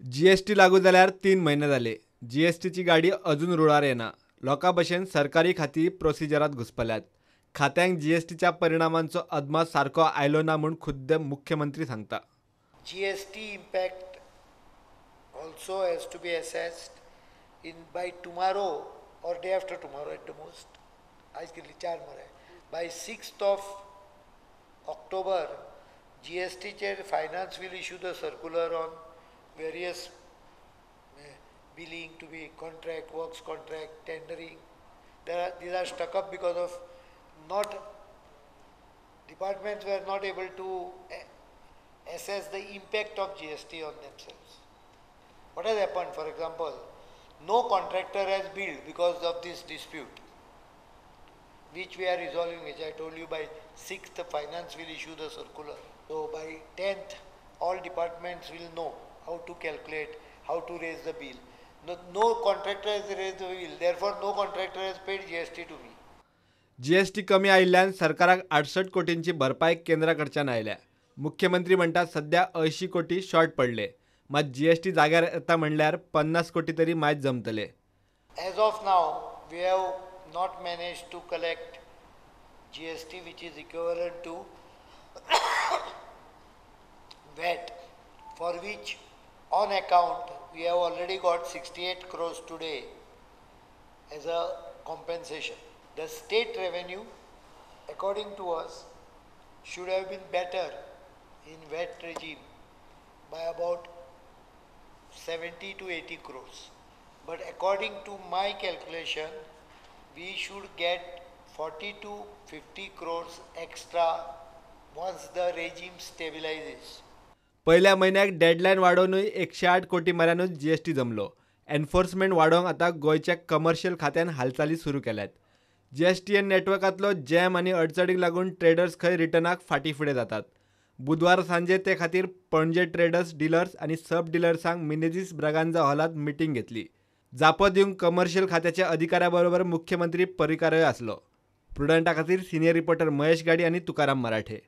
GST लागू जाल्यार 3 म्हयने जाले. जीएसटीची गाडी अजून रुळार येना. लोकां भशेन सरकारी खातीं प्रोसिजरात घुसपल्यात. खात्यांक जीएसटीच्या परिणामांचो अदमास सारको आयलो ना म्हूण खुद्द मुख्यमंत्री सांगता. GST impact also has to be assessed in by tomorrow or day after tomorrow at the most. आयज कितली 4 मरे. By 6th of October जीएसटीचेर finance will issue the circular on various billing to be contract, works contract, tendering. These are stuck up because of not departments were not able to assess the impact of GST on themselves. What has happened, for example, no contractor has billed because of this dispute, which we are resolving, which I told you by 6th finance will issue the circular. So by 10th all departments will know how to calculate, how to raise the bill. No contractor has raised the bill, therefore no contractor has paid GST to me. GST कमी आयिल्ल्यान सरकाराक 68 कोटींची भरपाय केंद्रा कडच्यान आयल्या. मुख्यमंत्री म्हणटात सध्या 80 कोटी शॉर्ट पडले, मात जीएसटी जाग्यार येता म्हणल्यार 50 कोटी तरी मायज जमतले. As of now we have not managed to collect GST which is equivalent to VAT, for which on account we have already got 68 crores today as a compensation. The state revenue, according to us, should have been better in VAT regime by about 70 to 80 crores. But according to my calculation, we should get 40 to 50 crores extra once the regime stabilizes. पहिल्या म्हयन्याक deadline वाडोवनूय 108 कोटी मऱ्यानूच GST जमलो. Enforcement वाडोवंक आतां गोंयच्या commercial खात्यान हालचाली सुरू केल्यात. जीएसटीएन नेटवर्कांतलो जॅम आनी अडचणीक लागून ट्रेडर्स खंय रिटर्नाक फाटीं फुडें जातात. बुधवार सांजे ते खातीर पणजे ट्रेडर्स, डिलर्स आनी सब डिलर्सांक मिनेझीस ब्रागांझा हॉलांत मिटींग घेतली. जापो दिवंक कमर्शियल खात्याच्या अधिकाऱ्या बरोबर मुख्यमंत्री पर्रीकारय आसलो. प्रुडंटा खातीर सिनियर रिपोर्टर महेश गाडी आनी तुकाराम मराठे.